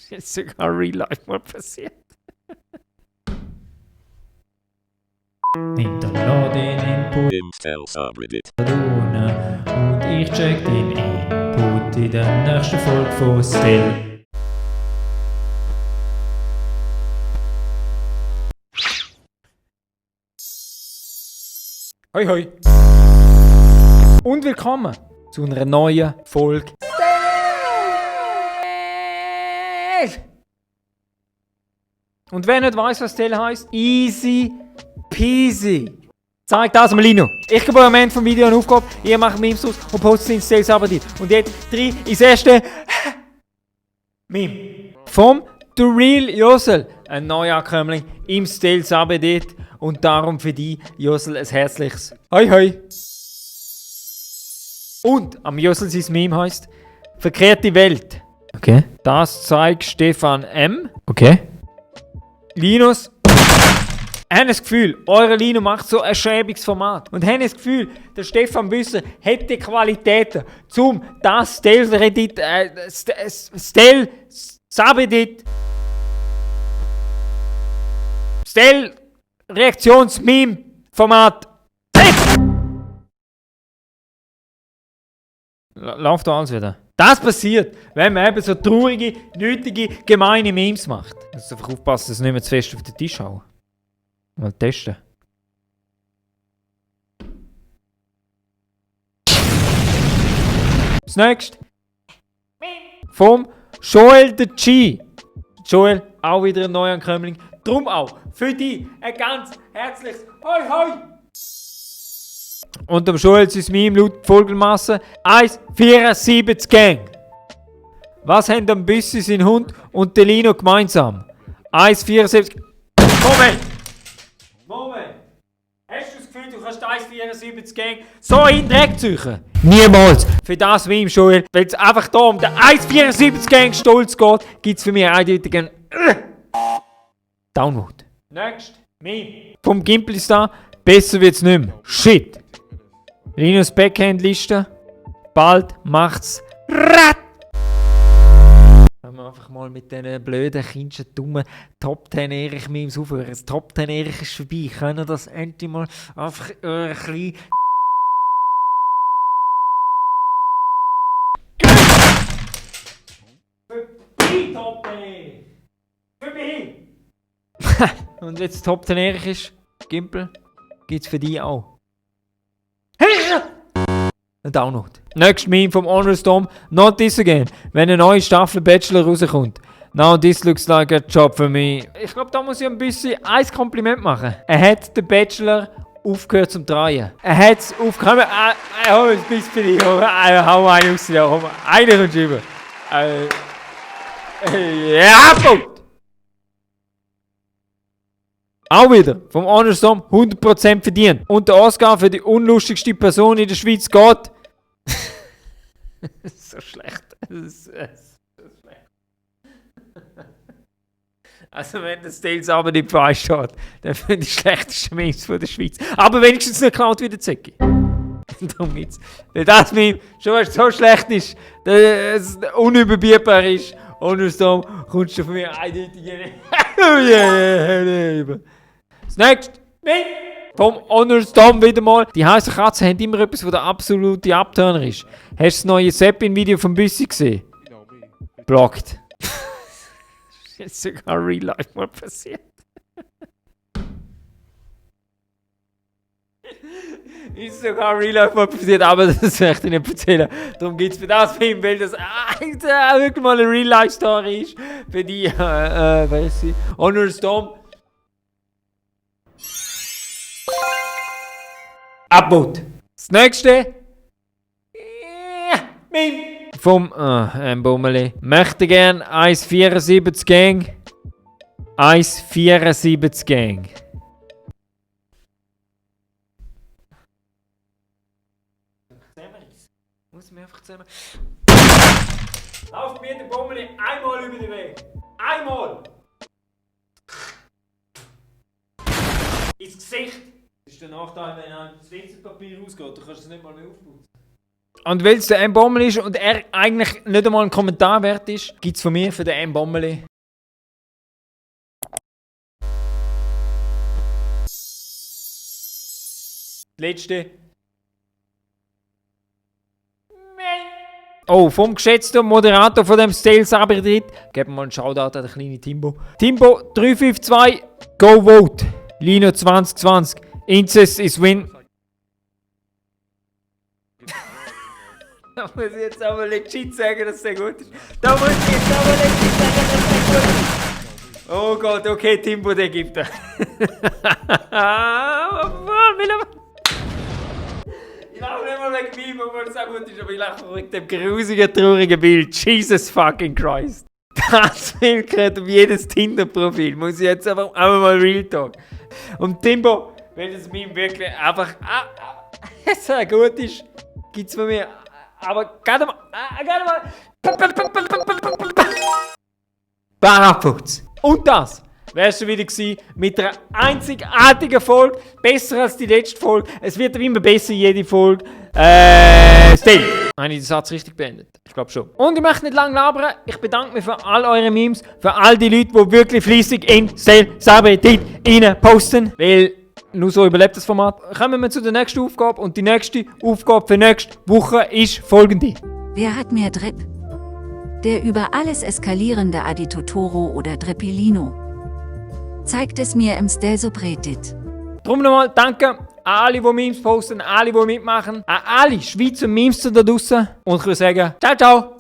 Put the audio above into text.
ist jetzt sogar real life mal passiert. Hinterlass den Input im Subreddit. und ich check den Input in der nächsten Folge von Still. Hoi hoi. Und willkommen zu einer neuen Folge. Und wer nicht weiss, was Still heisst, easy peasy. Zeig das mal Lino. Ich gebe euch am Ende vom Video eine Aufgabe, ihr macht Memes aus und postet sie in Still Subreddit. Und jetzt 3 ins erste Meme. Vom The Real Josel, ein Neuankömmling im Still Subreddit. Und darum für dich, Josel, ein herzliches Hoi hoi. Und am Josel sein Meme heisst Verkehrte Welt. Okay. Das zeigt Stefan M. Okay. Linus. Haben das Gefühl, eure Lino macht so ein schäbiges Format. Und haben das Gefühl, der Stefan Büsser hätte Qualitäten, um das Still-Reddit, Still-Subreddit, Still-Reaktions-Meme-Format. Läuft da alles wieder. Das passiert, wenn man eben so traurige, nötige, gemeine Memes macht. Du musst einfach aufpassen, dass es nicht mehr zu fest auf den Tisch hauen. Mal testen. Das nächste. Vom Joel the G. Joel, auch wieder ein Neuankömmling. Drum auch für dich ein ganz herzliches Hoi Hoi. Und am Joel ist Meme laut folgendermaßen 1,74 Gang. Was haben am Büssi sein Hund und der Lino gemeinsam? 1,74. Moment! Hast du das Gefühl, du kannst 1,74 Gang so in den Dreck ziehen? Niemals! Für das Meme, Joel, weil es einfach da um den 1,74 Gang stolz geht, gibt es für mich eindeutig einen Download. Next Meme. Vom Gimplistar, besser wird's nicht mehr. Shit! Linus Backhand-Liste. Bald macht's Rat! Wenn wir einfach mal mit diesen blöden, kindischen, dummen Top 10 Erich-Memes aufhören. Das Top 10 Erich ist vorbei. Können das endlich mal einfach ein bisschen... Vorbei, Top 10 Erich! Vorbei! Und jetzt Top 10 Erich ist, Gimpel, gibt's für dich auch. Ein Download. Next Meme vom Honor Storm. Not this again. Wenn eine neue Staffel Bachelor rauskommt. Now this looks like a job for me. Ich glaube, da muss ich ein bisschen ein Kompliment machen. Er hat den Bachelor aufgehört zum Drehen. Er hat es aufgehört. Hol ein bisschen für dich. Hau einen raus. Einer kommt rüber. Ja, gut. Auch wieder vom Honor Storm 100% verdient. Und der Oscar für die unlustigste Person in der Schweiz geht. So schlecht. So schlecht. Also wenn das Still aber nicht falsch steht, dann finde ich die schlechteste Memes von der Schweiz. Aber wenigstens nicht klaut wie der Zecki. Darum geht's. Weil das Meme schon so schlecht ist, dass es unüberbietbar ist. Honor Storm kommst du von mir eindeutig über. Das nächste Meme vom Honor Storm wieder mal. Die heißen Katzen haben immer etwas, was der absolute Abturner ist. Hast du das neue Seppin-Video vom Büssi gesehen? Blockt. Das ist jetzt sogar real life mal passiert. Ist sogar real life mal passiert, aber das möchte ich nicht erzählen. Darum gibt es für das Film, weil das wirklich mal eine real life Story ist. Für die, wer ist sie? Honor Storm. Abboot. Das nächste. Meme. Vom Bummeli. Möchte gern 1,74 Gang. 1,74 Gang. Muss mir einfach zusammen. Lauf mir den Bummeli einmal über den Weg. Einmal! Ins Gesicht! Das ist der Nachteil, wenn ein Schweizerpapier ausgeht, du kannst es nicht mal mehr aufputzen. Und weil es der M-Bommel ist und er eigentlich nicht einmal ein Kommentar wert ist, gibt es von mir für den M-Bommel. Letzte. Oh, vom geschätzten Moderator von dem Sales-Abendritt. Geben wir mal einen Shoutout an den kleinen Timbo. Timbo 352, go vote. Lino 2020. Incest is win. Da muss ich jetzt aber legit sagen, dass der gut ist. Da muss ich jetzt aber legit sagen, dass der gut ist. Oh Gott, okay, Timbo, der gibt er. Ich lache nicht mal wegen mir, obwohl es auch gut ist, aber ich lache wegen dem grusigen, traurigen Bild. Jesus fucking Christ. Das Bild gehört auf jedes Tinder-Profil. Muss ich jetzt einfach mal Real Talk. Und Timbo, wenn das Meme wirklich einfach sehr gut ist, gibt es von mir. Aber gerade mal. Barfuß. Und das wärst du wieder gewesen mit einer einzigartigen Folge. Besser als die letzte Folge. Es wird immer besser, jede Folge. Stay. Habe ich den Satz richtig beendet? Ich glaube schon. Und ich möchte nicht lange labern. Ich bedanke mich für all eure Memes. Für all die Leute, die wirklich fleissig in Sales-Abendritt rein posten. Weil nur so überlebt das Format. Kommen wir zu der nächsten Aufgabe. Und die nächste Aufgabe für nächste Woche ist folgende. Wer hat mehr Drip? Der über alles eskalierende Adi Totoro oder Drippelino? Zeigt es mir im Stel Subreddit. Drum nochmal danke an alle, die Memes posten, an alle, die mitmachen, an alle Schweizer Memes da draussen. Und ich würde sagen, ciao, ciao!